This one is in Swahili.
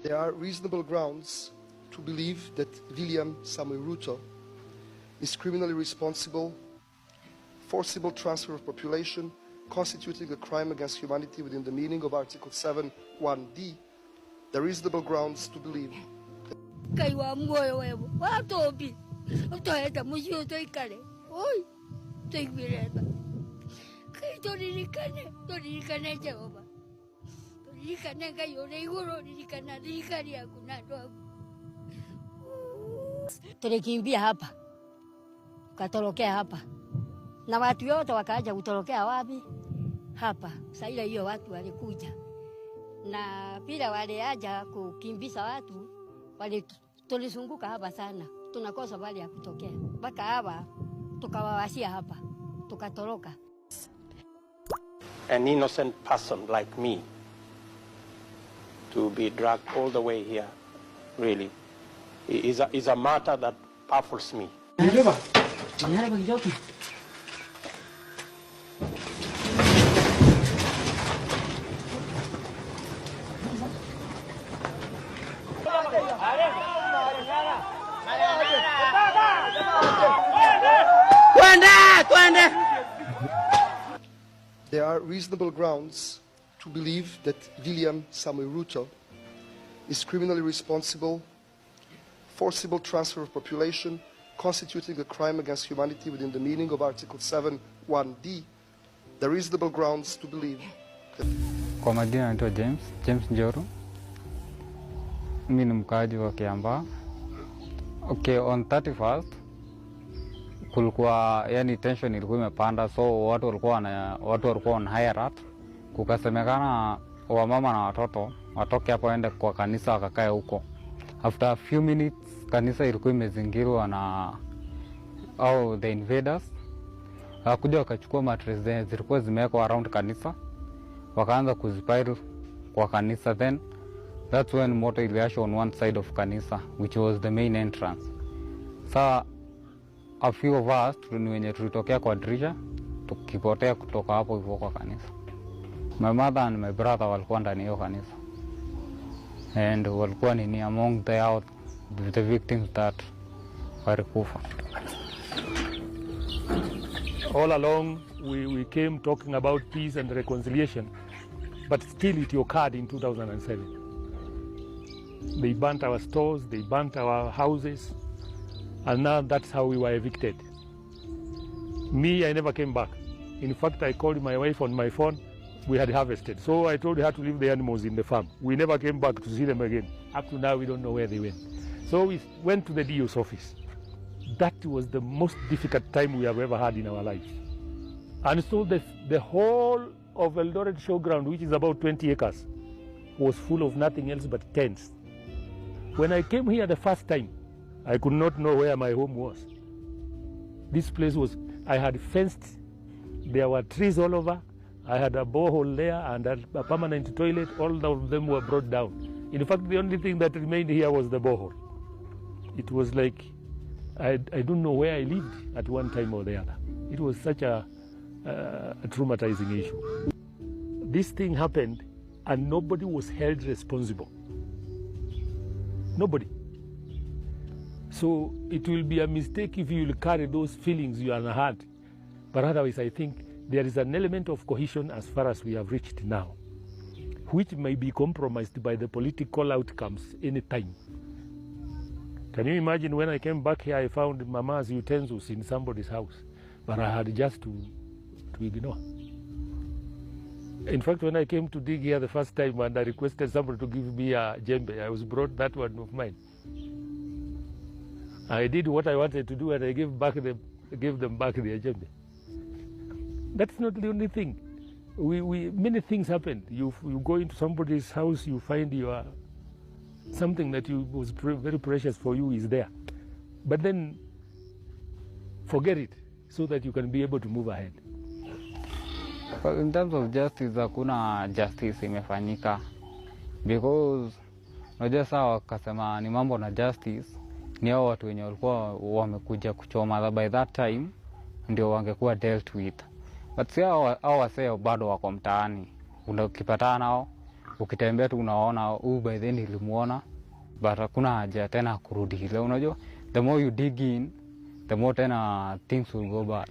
There are reasonable grounds to believe that William Samoei Ruto is criminally responsible, forcible transfer of population constituting a crime against humanity within the meaning of Article 7(1)(d). There are reasonable grounds to believe. Tulikimbia hapa, tukatorokea hapa, na watu wote wakaja kutorokea wapi? Hapa. Sasa ile hiyo watu walikuja, na pila waliaja kukimbiza watu, wali tulizunguka hapa sana, tunakosa bali ya kutokea mpaka hapa, tukawawasia hapa, tukatoroka. An innocent person like me to be dragged all the way here, really, is a matter that baffles me. There are reasonable grounds to believe that William Samoei Ruto is criminally responsible, forcible transfer of population constituting a crime against humanity within the meaning of Article 7(1)(d). There are reasonable grounds to believe that. Kwa majina naitwa James Njoru. Mimi ni mkaaji wa Kiambaa. Okay, on 31st kulikuwa, yani, tension ilikuwa imepanda, so watu walikuwa on high alert. Kukasemekana wamama na watoto watoke hapo waende kwa kanisa wakakae huko. After a few minutes kanisa ilikuwa imezingirwa na au the invaders. Wakakuja wakachukua mattress zenye zilikuwa zimewekwa around kanisa, wakaanza kuzipile kwa kanisa. Then that's when moto iliwashwa on one side of kanisa, which was the main entrance. Sa a few of us ni wenye tulitokea kwa dirisha tukipotea kutoka hapo hivyo kwa kanisa. My mother and my brother walikuwa ndani hiyo kanisa and walikuwa nini among the victims that walikufa. All along, we came talking about peace and reconciliation, but still it occurred in 2007. They burnt our stores, they burnt our houses, and now that's how we were evicted. Me, I never came back. In fact, I called my wife on my phone. We had harvested. So I told her to leave the animals in the farm. We never came back to see them again. Up to now, we don't know where they went. So we went to the DO's office. That was the most difficult time we have ever had in our lives. And so the whole of Eldoret Showground, which is about 20 acres, was full of nothing else but tents. When I came here the first time, I could not know where my home was. This place was, I had fenced, there were trees all over. I had a borehole there and a permanent toilet. All of them were brought down. In fact, the only thing that remained here was the borehole. It was like, I don't know where I lived at one time or the other. It was such a traumatizing issue. This thing happened and nobody was held responsible. Nobody. So it will be a mistake if you will carry those feelings you have had. But otherwise, I think there is an element of cohesion as far as we have reached now, which may be compromised by the political outcomes any time. Can you imagine, when I came back here, I found Mama's utensils in somebody's house, but I had just to ignore. In fact, when I came to dig here the first time and I requested somebody to give me a jembe, I was brought that one of mine. I did what I wanted to do and I gave them back their jembe. That's not the only thing. Many things happen. You go into somebody's house, you find something that was very precious for you is there. But then forget it so that you can be able to move ahead. Well, in terms of justice, hakuna justice imefanyika because unajua saa wakasema ni mambo na justice, ni hao watu wenye walikuwa wamekuja kuchoma by that time ndio wangekuwa dealt with, but si hao wasee bado wako mtaani. Ukipatana nao Ukitembea tu unaona huyu, by then nilimuona, but hakuna haja tena kurudi ile. Unajua, the more you dig in, the more tena things will go bad.